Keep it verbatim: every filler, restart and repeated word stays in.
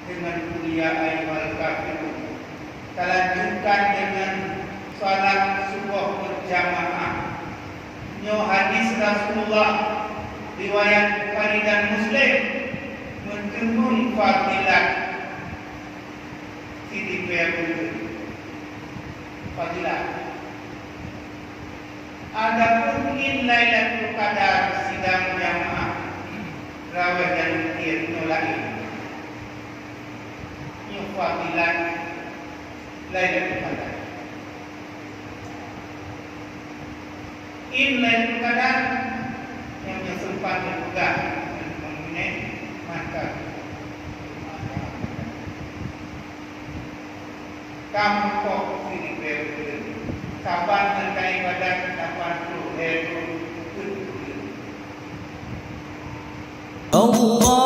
Dengan kuliah ayuhal kafirun. Talanjutkan dengan salat suboh berjamaah. Nyoe hadis Rasulullah riwayat Bukhari dan Muslim, meuteumeung fadilat siribèe buleuen. Fadilat. Adapun ngon Lailatul Qadar sidang jamaah, rawèh dan witir nyoe laén. Nyoe fadilat Lailatul Qadar. Ngon Lailatul Qadar nyang, nyang sempat geupeugah lé meunan mantong. Kamoe kok siribèe buleuen, saban ngon ka ibadat lapan ploh lhèe thôn peuet buleuen. Allah